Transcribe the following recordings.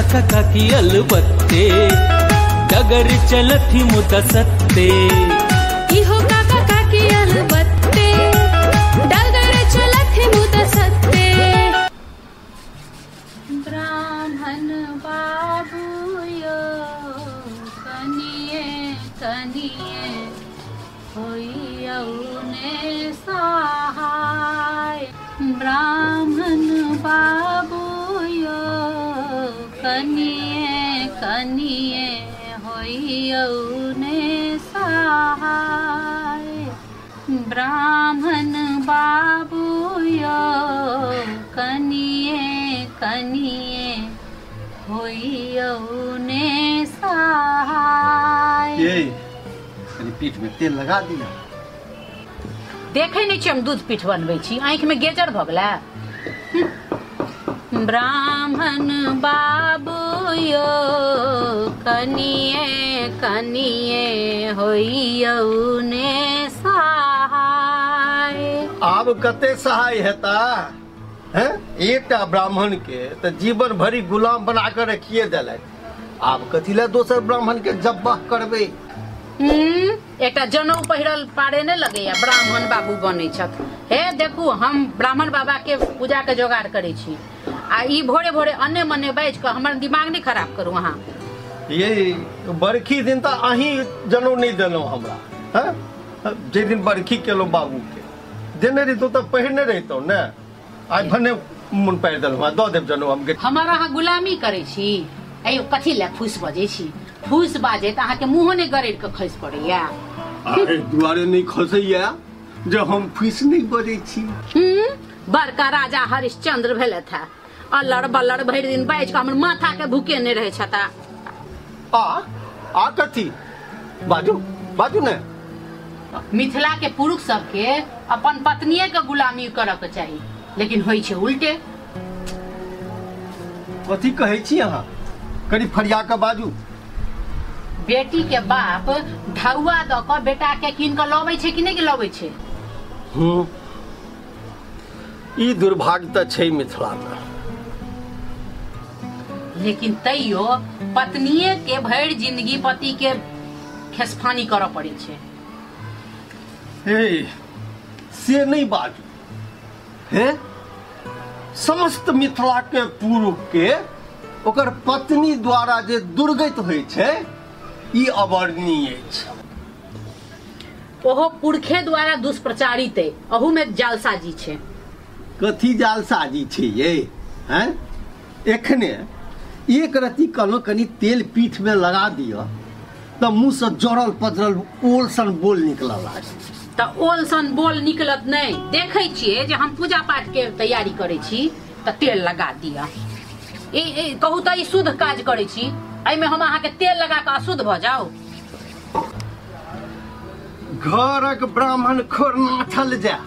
काका काकी अलबत्ते, डगर चलथि मुदा सत्ते। इहो काका काकी अलबत्ते, डगर चलथि मुदा सत्ते। ब्राह्मण बाबू यो कनिए कनिए होइयौ ने सहाय। ब्राह्मण बाबू यो कनिए कनिए होइयौ ने सहाय। ब्राह्मण बाबू यो कनिए कनिए होइयौ ने सहाय। ये पीठ में तेल लगा दिया। देखे नहीं छी हम दूध पीठ बनबै छी, आँखि में गेजर भऽ गेलै। ब्राह्मण बाबू यो कनिए कनिए होइयौ ने सहाय। आब कते सहाय हेता हैं? एकटा ब्राह्मण के तऽ जीवन भरि गुलाम बना के रखिए देलक, आब कथी लए दोसर ब्राह्मण के जब्बाह करबै? एकटा जनउ पहिरल पारे नहि लगैया ब्राह्मण बाबू बनै छथि। हे देखू, हम ब्राह्मण बाबा के पूजा के जोगाड़ करै छी आ ई भोरे भोरे अन्ने मन्ने बाजि कऽ हमर दिमाग नहि खराब करू अहाँ। ये बरखी दिन तऽ अहीं जनउ नहि देलहुँ हमरा, हैं? जे दिन बरखी केलहुँ बाबू के देने रहितहुँ तऽ पहिरने रहितहुँ ने, आइ भने मन पारि देलहुँ, दऽ देब जनउ हम। हमर अहाँ गुलामी करै छी, अयो कथी लए फूस बजै छी? फूस बाजै तऽ अहाँके मुँहो नहि गरड़ि कऽ खसि पड़ैया। एहि दुआरे नहि खसैया जे हम फूस नहि बजै छी। बड़का राजा हरिश्चंद्र भेलथि हे, अल्लड़ बल्लड़ भरि दिन बाजि कऽ हमर माथा के भूकेने रहै छता। आ आ कथी बाजू बाजू ने। मिथिला के पुरुष सबके अपन पत्निये के गुलामी करऽ के चाही, लेकिन होइ छै उल्टे। कथी कहै छी अहाँ? कनि फरिया कऽ बाजू। बेटी के बाप ढौआ दऽ कऽ बेटा के कीन कऽ लबै छै कि नहि लबै छै? ई दुर्भाग्य तऽ छै मिथिला मे। लेकिन तैयो पत्निये के भरि जिंदगी पति के खेसफानी करऽ पड़ै छै। हे से नहि बाजू। हे समस्त मिथिला के पुरुष के ओकर पत्नी द्वारा जे दुर्गत होइ छै ई अवर्णीय अछि। ओहो पुरखे द्वारा दुष्प्रचारित है, अहू में जालसाजी छै। कथी जालसाजी छै ये? हैं? एखने एक रत्ती कहलहुँ कनि तेल पीठ में लगा दिअ तऽ मुँह से जड़ल पजरल ओल सन बोल निकलऽ लागल। तऽ ओल सन बोल निकलत नहि, देखै छियै जे हम पूजा पाठ के तैयारी करै छी तऽ तेल लगा दिअ। ई कहू तऽ ई शुद्ध काज करै छी, एहिमे हम अहाँके तेल लगा कऽ अशुद्ध भऽ जाउ? घरक ब्राह्मण खोरनाठल जाय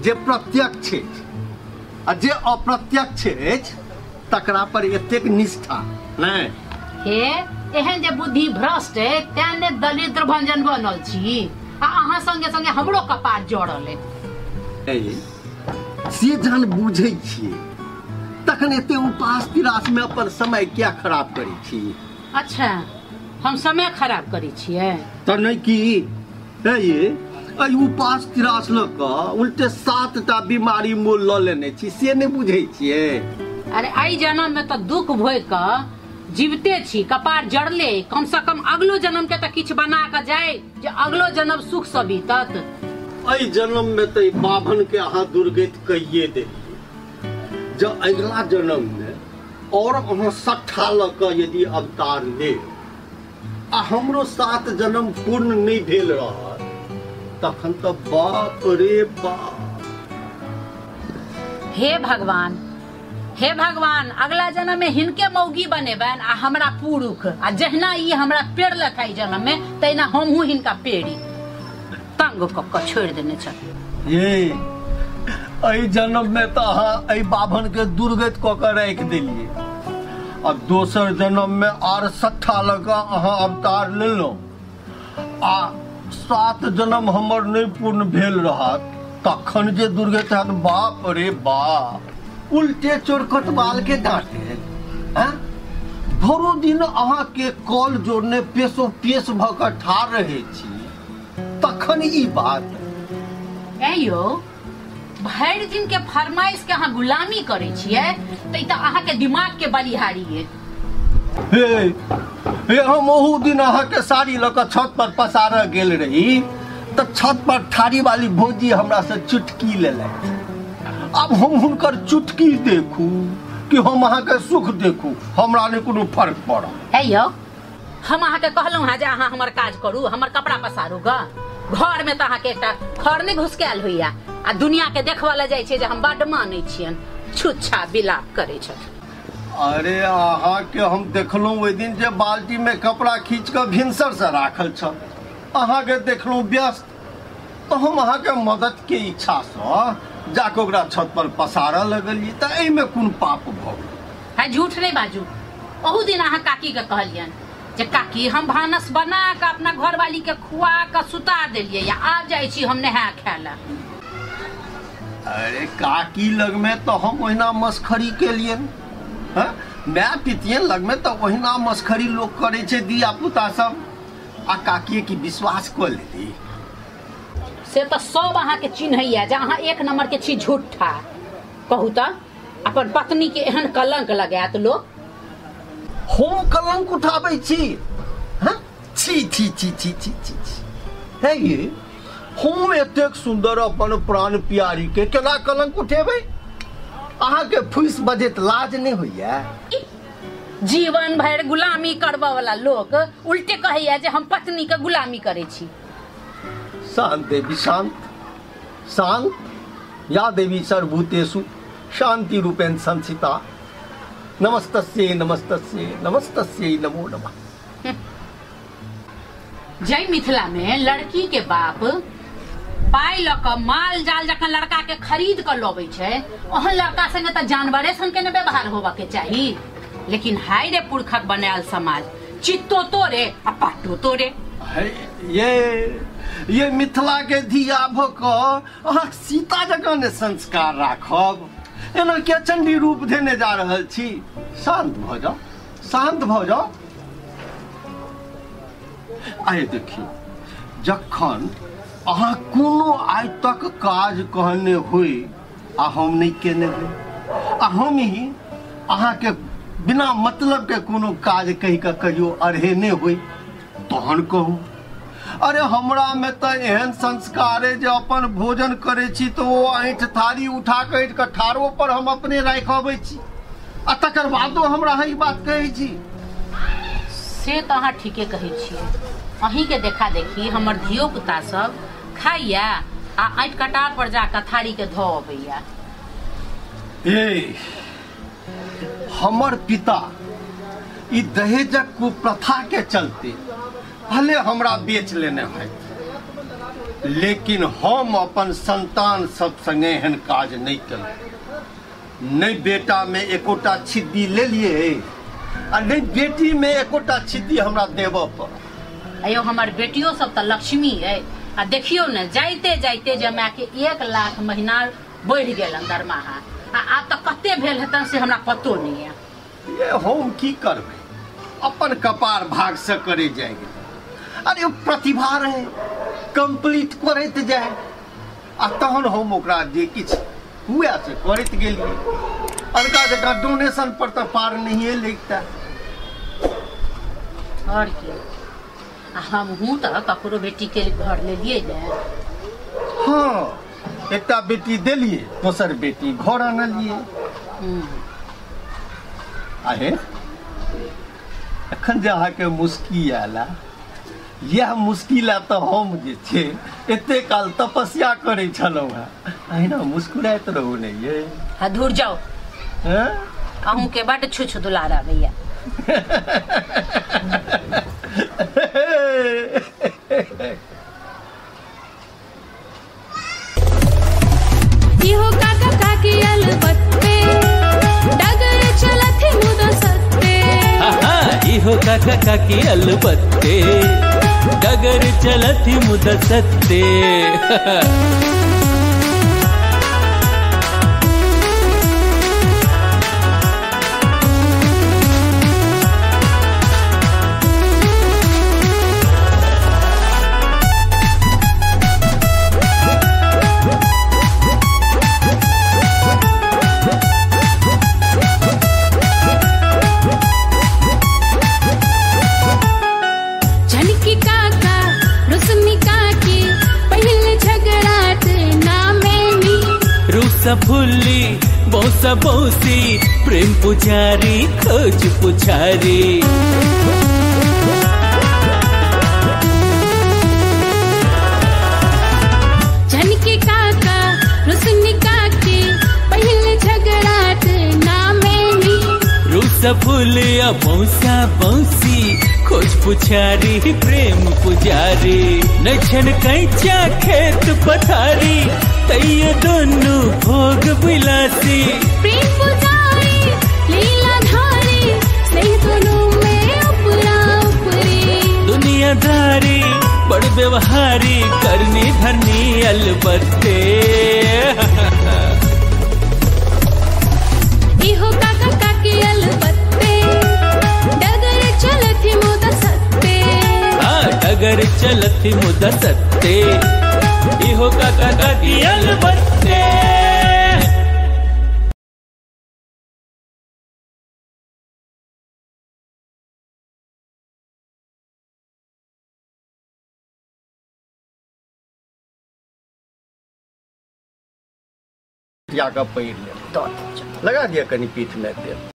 जे प्रत्यक्ष अछि आ जे अप्रत्यक्ष अछि तकरा पर एतेक निष्ठा नहि। हे एहन जे बुद्धि भ्रष्ट है तें ने दलिद्र भंजन बनल छी, आ अहाँ संगे संगे हमरो कपार जड़ल है। से जहन बुझै छियै तखन एते उपास तिरास में अपन समय किया खराब करै छी? अच्छा, हम समय खराब करै छियै तऽ नहि की? हे ये एहि उपास तिरास लऽ कऽ उल्टे 7टा बीमारी मोल लऽ लेने छी, से नहि बुझै छियै? अरे एहि जन्म में तऽ दुख भोगि कऽ जीविते छी, कपार जड़ले, कम से कम अगलो जन्म के तऽ किछु बना कऽ जाय जे अगलो जन्म सुख से बीतत। एहि जन्म में तऽ बाभन के अहाँ दुर्गति कहिए देलियै, जँ अगिला जन्म में और अहाँ सट्ठा लऽ कऽ यदि अवतार लेब आ हमरो 7 जन्म पूर्ण नहि भेल रहत तखन तऽ बाप रे बाप। हे भगवान, हे भगवान, अगला जन्म में हिनके मौगी बनेबनि आ हमरा पुरुख, आ जहिना ई हमरा पेड़लक एहि जन्म में तहिना हमहूँ हिनका पेड़ी तंग कऽ कऽ छोड़ि देने छथि। ये एहि जन्म में तऽ अहाँ एहि बाभन के दुर्गति कऽ कऽ राखि देलियै, आ दोसर जन्म में आर सट्ठा लऽ कऽ अहाँ अवतार लेलहुँ आ 7 जन्म हमर नहि पूर्ण भेल रहत तखन जे दुर्गति हैत बाप रे बाप। उल्टे चोर कोतवाल के डांटे हैं? भरो दिन अहाँके कॉल जोड़ने पेशो पेश भऽ कऽ ठाढ़ रहै छी, तखन ई बात। ऐं यौ, भरि दिन के फरमाइश के अहाँ गुलामी करै छियै तऽ ई तऽ अहाँके दिमाग के बलिहारी ये। हे हे, हम ओहू दिन अहाँके साड़ी लऽ कऽ छत पर पसारऽ गेल रही तऽ छत पर ठाड़ी वाली भौजी हमरा से चुटकी लेलथि। आब हम हुनकर चुटकी देखू कि हम अहाँके सुख देखू, हमरा नहि कोनो फर्क पड़ल। हे यौ, हम अहाँके कहलहुँ हेँ जे अहाँ हमर काज करू, हमर कपड़ा पसारू ग। घर में तऽ अहाँके एकटा खर नहि घुसकायल होइया आ दुनिया के देखबऽ लए जाइ छै जे हम बड्ड मानै छियनि, छुच्छा विलाप करै छथि। अरे अहाँके हम देखलहुँ ओहि दिन जे बाल्टी में कपड़ा खींच कऽ भिनसर से राखल छल, अहाँके देखलहुँ व्यस्त, तऽ हम अहाँके मदद के इच्छा से जाके ओकरा छत पर पसारऽ लगलियै, तऽ एहिमे कोन पाप भऽ गेल? है झूठ नहि बाजू। ओहू दिन अहाँ काकी के कहलियनि जे काकी हम भानस बना कऽ अपना घरवाली के खुआ कऽ सुता देलियै, आब जाइ छी हम नहा खाय लए। अरे काकी लगमे तऽ हम ओहिना मसखरी केलियनि, हँ माय पितियन लगमे तऽ ओहिना मसखरी लोक करै छै धिया पुता सब, आ काकी की विश्वास कऽ लेली? से तऽ सब अहाँके चिन्हैया जे अहाँ एक नंबर के छी झूठा। कहू तऽ अपन पत्नी के एहन कलंक लगायत लोक? हम कलंक उठाबै छी? हँ, छी छी छी छी छी छी छी। हे ये, हम एतेक सुंदर अपन प्राण प्यारी के केना कलंक उठेबै? अहाँके फूस बजैत लाज नहि होइया? जीवन भरि गुलामी करबऽ वाला लोक उल्टे कहैया जे हम पत्नी के गुलामी करै छी। शांत देवी शांत, शांत या देवी सर्वभूतेषु शांति रूपेण संस्थिता, नमस्तस्यै नमस्तस्यै नमस्तस्यै नमो नमः। जय मिथिला में लड़की के बाप पाइ लऽ कऽ माल जाल जखन लड़का के खरीद कऽ लबै छै, ओहन लड़का संगे तऽ जानवरे सन के ने व्यवहार होबऽ के चाही। लेकिन हाय रे पुरखक बनायल समाज, चित्तो तोरे आ पट्टो तोरे। हे ये मिथिला के धिया भऽ कऽ अहाँ सीता जकाँ ने संस्कार राखब, एना किया चंडी रूप धेने जा रहल छी? शांत भऽ जाओ, शांत भऽ जाओ। आइ देखियौ, जखन अहाँ कोनो आइ तक काज कहने होइ आ हम नहि केने होइ, आ हम ही अहाँके बिना मतलब के कोनो काज कहि कऽ कहियो अढ़ेने होइ, तहन कहू। अरे हमरा में तऽ एहन संस्कार अइ जे अपन भोजन करै छी तऽ ओ ऐंठ थारी उठा कऽ ऐंठ कऽ ठाढ़ो पर हम अपने राखि अबै छी, आ तकर बादो हमरा अहाँ ई बात कहै छी? से तऽ अहाँ ठीके कहै छियै। अहीँके देखा देखी हमर धियो पुता सब खाइया आ ऐंठ कटार पर जाकऽ थारी के धो अबैया। ए हमर पिता ई दहेजक कुप्रथा के चलते भले हमरा बेच लेने है, लेकिन हम अपन संतान सब संगे एहन काज नहीं केलहुँ। नहि बेटा में एकोटा छिद्दी लेलिए आ नहि बेटी में एकोटा छिद्दी हमरा देबऽ पड़ल। अयो हमर बेटियो सब तऽ लक्ष्मी है, आ देखियो ने जाइते जाइते जमा के 1 लाख महीना बढ़ि गेलन दरमाहा, आ आब तऽ कते भेल हेतन से हमरा पतो नहीं है। ये हम की करबै, अपन कपार भाग से करे जाय गेल। अरे ओ प्रतिभा रहे, कंप्लीट करैत जाय, आ तहन हम ओकरा जे किछु हुए से करैत गेलियै। अनका जकाँ डोनेशन पर तऽ पार नहिए लगता। और की, आ हमहूँ तऽ ककरो बेटी के घर लेलियै ने। हाँ, एकटा बेटी देलियै, दोसर बेटी घर अनलियै। आहे एखन जे अहाँके मुस्की आयल, यह मुश्किल है तऽ हम जे छै एते काल तपस्या करै छलहुँ हेँ, अहिना मुस्कुराइत रहू ने ये। हाँ दूर जाओ, अहूँ के बड्ड छुछ दुलार आबैया। इहो काका काकी अलबत्ते, डगर चलथि मुदा सत्ते। इहो काका काकी अलबत्ते, डगर चलथि मुदा सत्ते। रूसा फुल्ली बौसा बौसी, प्रेम पुजारी खोज पुछारी। झनके काका रुसनी काके पहले झगड़ात ना मैनी। रूसा फुलिया बौसा बौसी, खोज पुछारी प्रेम पुजारी। नछन कैचा खेत पथारी, तैयो दोनों भोग विलासी। प्रेम पुजारी लीला धारी, स्नेह दोनों में उपरा उपरी। दुनियादारी बड़ व्यवहारी, करनी धरनी अलबत्ते। इहो काका काकी अलबत्ते, डगर चलथि मुदा सत्ते। डगर चलथि मुदा सत्ते, इहो काका काकी अलबत्ते। का पैर लगा दिया कनी पीठ में तेल।